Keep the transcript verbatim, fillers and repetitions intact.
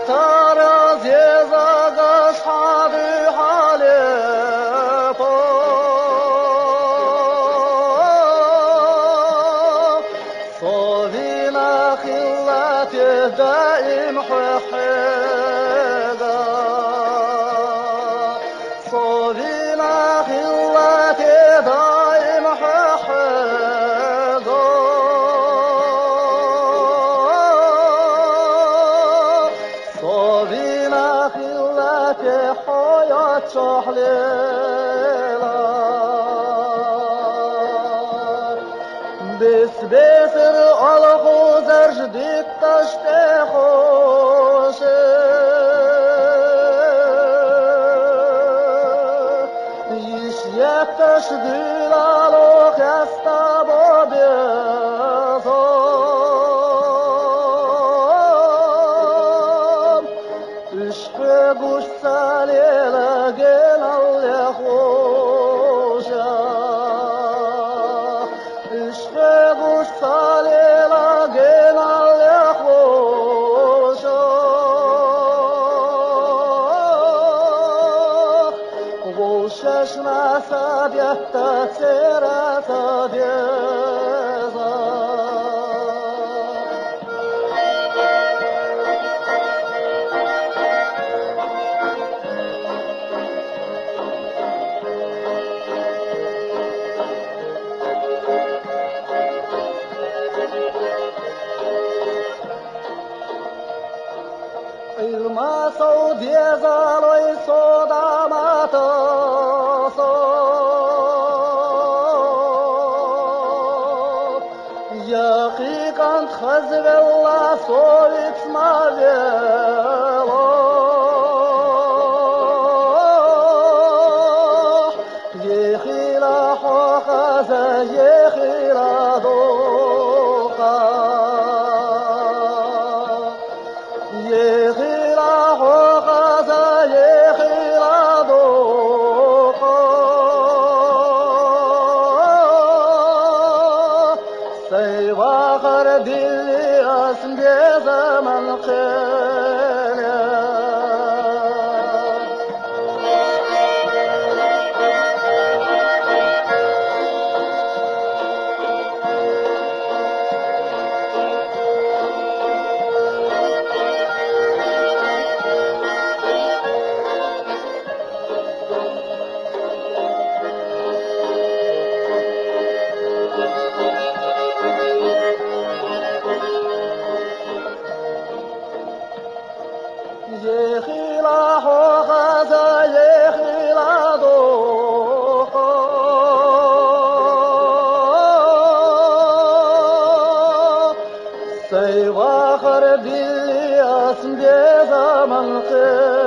ترى زيزاغ أصحابي حاليبو. صوفينا خلاتي دائم ححيقة. صوفينا خلاتي دائم ححيقة. صوفينا خلاتي حياة شحليلة. بس بيسر الخوزر جديد تشتي خوشي. يش يتشدي لالو خيستا بوبيزو. Ишкъве гуш цалела генал яхъушах. Ишкъве гуш цалела генал яхъушах. Гъушашна сабятта церата деза. Илма сов дезалой содамата со. Яхикъан хазвелла совицма вело. Ехила хохаза, ехила доха. Ехила хохаза, ехила доха. Сай вахар дили ас безаман хеле. Ехила хохаза, ехила доха. Сай вахар дили ас безаман хеле.